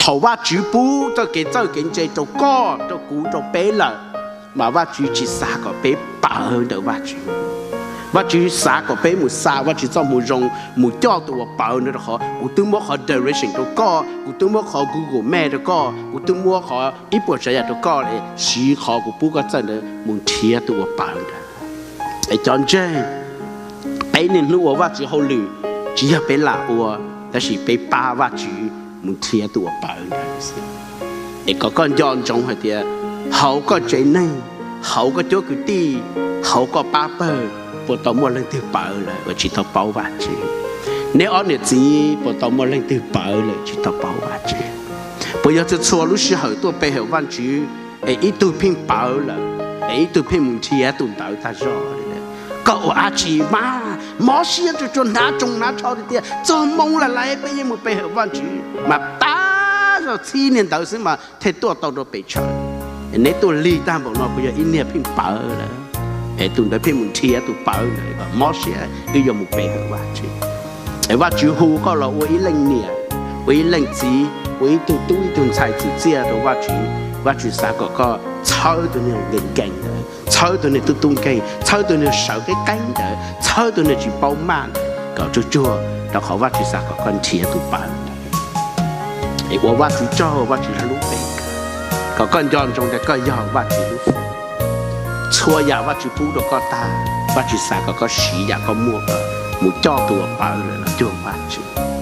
Thaum Vajtswv pub txoj kev txawj kev ntse rau koj, rau kuv, rau peb lawm, mas Vajtswv tsis xav kom peb pawv ntawm Vajtswv. Vajtswv xav kom peb mus xa Vajtswv txoj moo zoo, mus coj tus uas pawv ntawd rau qhov kuv twb muab qhov direction rau koj, kuv twb muab qhov Google Map rau koj, kuv twb muab qhov ib puas tsav yam rau koj, siv qhov kuv pub koj txawj ntawd mus nrhiav tus uas pawv ntawd. Es cov ntseeg, peb niaj hnub ua Vajtswv hauj lwm, tsis yog peb lam ua, tab sis peb pab Vajtswv mus nrhiav tus uas pawv ntawd. Es kom koj nco ntsoov hais tias hauv koj tsev neeg, hauv koj cov kwv tij, hauv koj pab pawg, puas tau muaj leej twg pawv lawm uas tsis tau paub Vajtswv? Neb ob niam txiv puas tau muaj leej twg pawv lawm tsis tau paub Vajtswv? Puas yog txhua txhua lub sij hawm tuaj pe hawm Vajtswv es ib tug pheej pawv lawm, es ib tug pheej mus nrhiav tus ntawd tag zog? Koj ua dab tsi mas mob siab tsuas tsuas hnav tsoos hnav tsho tiag tiag, txog moo lawm peb yeej mus pe hawm Vajtswv mas tab zog txhib niag ntawd xwb mas thiaj tuaj tau rau pes tsawg. Neb tuaj lig tag npaum no puas yog ib niag pheej pawv lawm, es tus ntawd pheej mus nrhiav tus pawv ntawd, mob siab wb yuav mus pe hawm Vajtswv. Es Vajtswv hu koj los ua ib leej niam, ua ib leej txiv, ua ib tug tub ib tug ntxhais txim txiaj rau Vajtswv, Vajtswv xav kom koj txhawb tus niag nkees nkees ntawd, txhawb tus niag tub tub nkeeg, txhawb tus niag sawv qeeb qeeb ntawd, txhawb tus niag tsis paub maj ntawd kom tsuag tsuag, rau qhov Vajtswv xav kom koj nrhiav tus pawv ntawd. Es ua Vajtswv tsaug, Vajtswv hlub peb, kom koj nco ntsoov tias koj yog Vajtswv lub fwj. Txhua yam Vajtswv pub rau koj tag, Vajtswv xav kom koj siv yam koj muaj mus coj tus uas pawv lawm los cuag Vajtswv.